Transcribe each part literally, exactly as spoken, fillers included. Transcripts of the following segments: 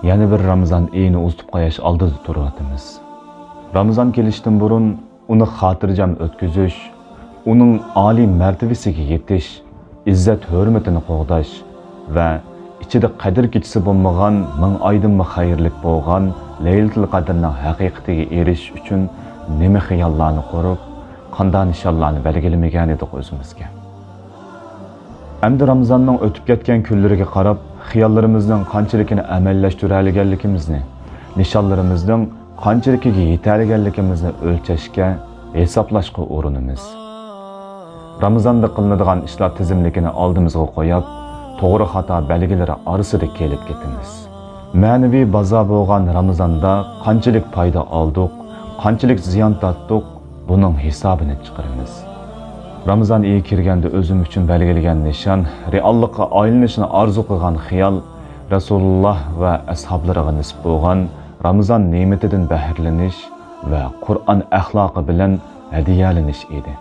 يەنە بىر رامىزان ئېيىنى ئۇزىتىپ قويۇش ئالدىدا تۇرۇۋاتىمىز. رامىزان كېلىشتىن بۇرۇن ئۇنى خاتىرجەم ئۆتكۈزۈش، ئۇنىڭ ئالىي مەرتىۋىسىگە يېتىش، ئىززەت-ھۆرمىتىنى قوغداش ۋە ئىچىدە قەدىر كېچىسى بولمىغان مىڭ ئايدىنمۇ خەيرلىك بولغان لەيلىتۇل قەدىرنىڭ ھەقىقىتىگە ئېرىشىش ئۈچۈن نېمە خىياللارنى قۇرۇپ، قانداق نىشانلارنى بەلگىلىمىگەنىدۇق ئۆزىمىزگە؟ ئەمدى رامىزاننىڭ ئۆتۈپ كەتكەن كۈنلىرىگە قاراپ، خىياللىرىمىزنىڭ قانچىلىكىنى ئەمەلىيلەشتۈرەلىگەنلىكىمىزنى، نىشانلىرىمىزنىڭ قانچىلىكىگە يېتەلىگەنلىكىمىزنى ئۆلچەشكە، ھېسابلاشقا ئۇرۇنىمىز. رامىزاندا قىلىنىدىغان ئىشلار تىزىملىكىنى ئالدىمىزغا قويۇپ، توغرا خاتا بەلگىلىرى ئارىسىدا كېلىپ كېتىمىز. مەنىۋى بازا بولغان رامىزاندا قانچىلىك پايدا ئالدۇق، قانچىلىك زىيان تارتتۇق، بۇنىڭ ھېسابىنى چىقىرىمىز. رامىزان ئېيى كىرگەندە ئۆزۈم ئۈچۈن بەلگىلىگەن نىشان، رېئاللىققا ئايلىنىشىنى ئارزۇ قىلغان خىيال رەسۇلۇللا ۋە ئەسھابلىرىغا نېسىپ بولغان رامىزان نېمىتىدىن بەھرىلىنىش ۋە قۇرئان ئەخلاقى بىلەن ھەدىيەلىنىش ئىدى.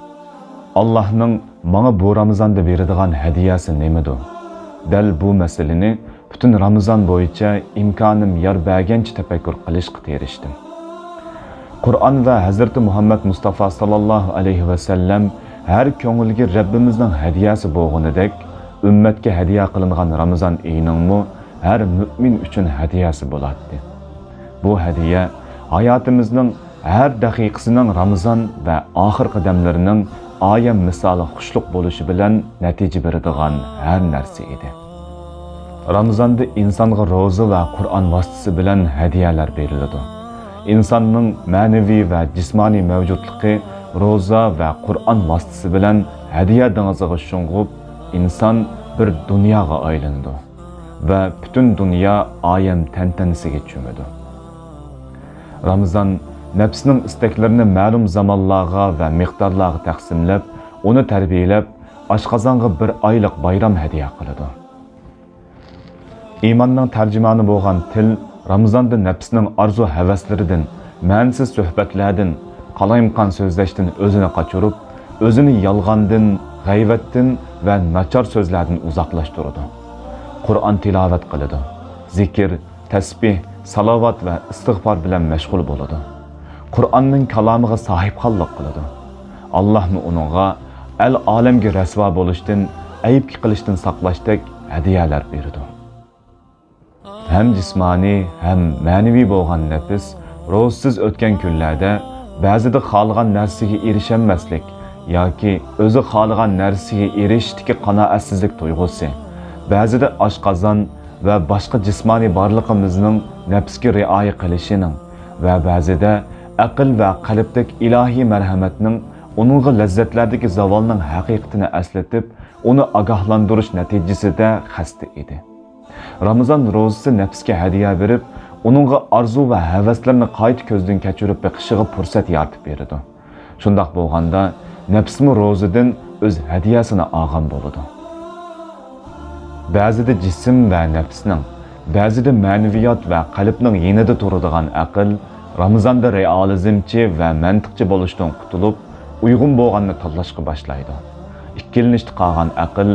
ئاللاھنىڭ ماڭا بۇ رامىزاندا بېرىدىغان ھەدىيەسى نېمىدۇ؟ دەل بۇ مەسىلىنى پۈتۈن رامىزان بويىچە ئىمكانىم يار بەرگەنچە تەپەككۇر قىلىشقا تىرىشتىم. قۇرئان ۋە ھەزرىتى مۇھەممەد مۇستافا ساللاللاھۇ ئەلەيھى ۋەسەللەم ھەر كۆڭۈلگە رەببىمىزنىڭ ھەدىيەسى بولغىنىدەك، ئۈممەتكە ھەدىيە قىلىنغان رامىزان ئېيىنىڭمۇ ھەر مۆمىن ئۈچۈن ھەدىيەسى بولاتتى. بۇ ھەدىيە ھاياتىمىزنىڭ ھەر دەقىقىسىنىڭ رامىزان ۋە ئاخىرقى دەملىرىنىڭ ئايەم مىسالى خۇشلۇق بولۇشى بىلەن نەتىجە بېرىدىغان ھەر نەرسە ئىدى. رامىزاندا ئىنسانغا روزا ۋە قۇرئان ۋاسىتىسى بىلەن ھەدىيەلەر بېرىلىدۇ. ئىنساننىڭ مەنىۋى ۋە جىسمانىي مەۋجۇتلۇقى روزا ۋە قۇرئان ۋاسىتىسى بىلەن ھەدىيە دېڭىزىغا شۇڭغۇپ، ئىنسان بىر دۇنياغا ئايلىنىدۇ ۋە پۈتۈن دۇنيا ئايەم تەنتەنىسىگە چۆمىدۇ. رامىزان نەپسنىڭ ئىستەكلىرىنى مەلۇم زامانلارغا ۋە مىقدارلارغا تەقسىملەپ، ئۇنى تەربىيەلەپ، ئاشقازانغا بىر ئايلىق بايرام ھەدىيە قىلىدۇ. ئىماننىڭ تەرجىمانى بولغان تىل رامىزاندا نەپسنىڭ ئارزۇ-ھەۋەسلىرىدىن، مەنىسىز سۆھبەتلەردىن، قالايمىقان سۆزلەشتىن ئۆزىنى قاچۇرۇپ، ئۆزىنى يالغاندىن، غەيۋەتتىن ۋە ناچار سۆزلەردىن ئۇزاقلاشتۇرىدۇ. قۇرئان تىلاۋەت قىلىدۇ. زىكىر، تەسبىھ، سالاۋات ۋە ئىستىغپار بىلەن مەشغۇل بولىدۇ. قۇرئاننىڭ كالامىغا ساھىبخانلىق قىلىدۇ. ئاللاھمۇ ئۇنىڭغا ئەل-ئالەمگە رەسۋا بولۇشتىن، ئەيىبكە قىلىشتىن ساقلاشتەك ھەدىيەلەر بېرىدۇ. ھەم جىسمانىي، ھەم مەنىۋى بولغان نەپس روزىسىز ئۆتكەن كۈنلەردە بەزىدە خالىغان نەرسىگە ئېرىشەلمەسلىك ياكى ئۆزى خالىغان نەرسىگە ئېرىشىشتىكى قانائەتسىزلىك تۇيغۇسى، بەزىدە ئاشقازان ۋە باشقا جىسمانىي بارلىقىمىزنىڭ نەپسكە رىئايە قىلىشىنىڭ ۋە بەزىدە ئەقىل ۋە قەلبتەك ئىلاھىي مەرھەمەتنىڭ ئۇنىڭغا لەززەتلەردىكى زاۋالنىڭ ھەقىقىتىنى ئەسلىتىپ، ئۇنى ئاگاھلاندۇرۇش نەتىجىسىدە خەستە ئىدى. رامىزان روزىسى نەپسكە ھەدىيە بېرىپ، ئۇنىڭغا ئارزۇ ۋە ھەۋەسلىرىنى قايتا كۆزدىن كەچۈرۈپ بېقىشىغا پۇرسەت يارىتىپ بېرىدۇ. شۇنداق بولغاندا، نەپسمۇ روزىدىن ئۆز ھەدىيەسىنى ئالغان بولىدۇ. بەزىدە جىسىم ۋە نەپسنىڭ، بەزىدە مەنىۋىيات ۋە قەلبنىڭ يېنىدا تۇرىدىغان ئەقىل رامىزاندا رېئالىزمچى ۋە مەنتىقچى بولۇشتىن قۇتۇلۇپ، ئۇيغۇن بولغاننى تاللاشقا باشلايدۇ. ئىككىلىنىشتە قالغان ئەقىل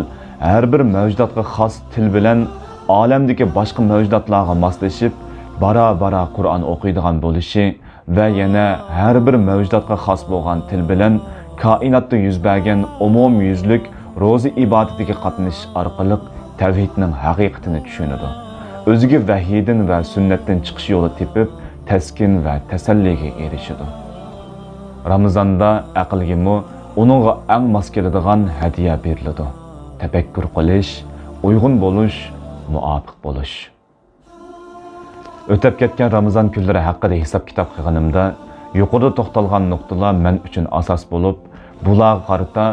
ھەر بىر مەۋجۇداتقا خاس تىل بىلەن ئالەمدىكى باشقا مەۋجۇداتلارغا ماسلىشىپ، بارا-بارا قۇرئان ئوقۇيدىغان بولۇشى، ۋە يەنە ھەر بىر مەۋجۇداتقا خاس بولغان تىل بىلەن كائىناتتا يۈز بەرگەن ئومۇميۈزلۈك روزا ئىبادىتىگە قاتنىشىش ئارقىلىق تەۋھىدنىڭ ھەقىقىتىنى چۈشىنىدۇ. ئۆزىگە ۋەھىيدىن ۋە سۈننەتتىن چىقىش يولى تېپىپ، تەسكىن ۋە تەسەللىگە ئېرىشىدۇ. رامىزاندا ئەقىلگىمۇ ئۇنىڭغا ئەڭ ماس كېلىدىغان ھەدىيە بېرىلىدۇ. تەپەككۇر قىلىش، ئۇيغۇن بولۇش، مۇۋاپىق بولۇش. ئۆتۈپ كەتكەن رامىزان كۈنلىرى ھەققىدە ھېساب-كىتاب قىلغىنىمدا، يۇقىرىدا توختالغان نۇقتىلار مەن ئۈچۈن ئاساس بولۇپ، بۇلارغا قارىتا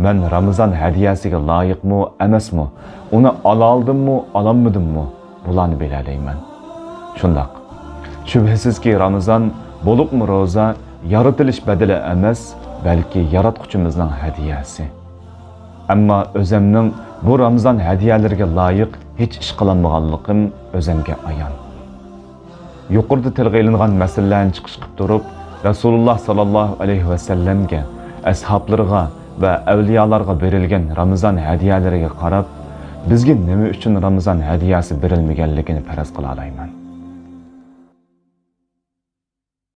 مەن رامىزان ھەدىيەسىگە لايىقمۇ، ئەمەسمۇ، ئۇنى ئالالدىممۇ، ئالالمىدىممۇ، بۇلارنى بىلەلەيمەن. شۇنداق. شۈبھىسىزكى، رامىزان، بولۇپمۇ روزا، يارىتىلىش بەدىلى ئەمەس، بەلكى ياراتقۇچىمىزنىڭ ھەدىيەسى. ئەمما ئۆزەمنىڭ بۇ رامىزان ھەدىيەلىرىگە لايىق ھېچ ئىش قىلالمىغانلىقىم ئۆزەمگە ئايان. يۇقىرىدا تىلغا ئېلىنغان مەسىلىلەرنى چىقىش قىلىپ تۇرۇپ، رەسۇلۇللا ساللاللاھۇ ئەلەيھى ۋەسەللەمگە، ئەسھابلىرىغا ۋە ئەۋلىيالارغا بېرىلگەن رامىزان ھەدىيەلىرىگە قاراپ، بىزگە نېمە ئۈچۈن رامىزان ھەدىيەسى بېرىلمىگەنلىكىنى پەرەز قىلالايمەن.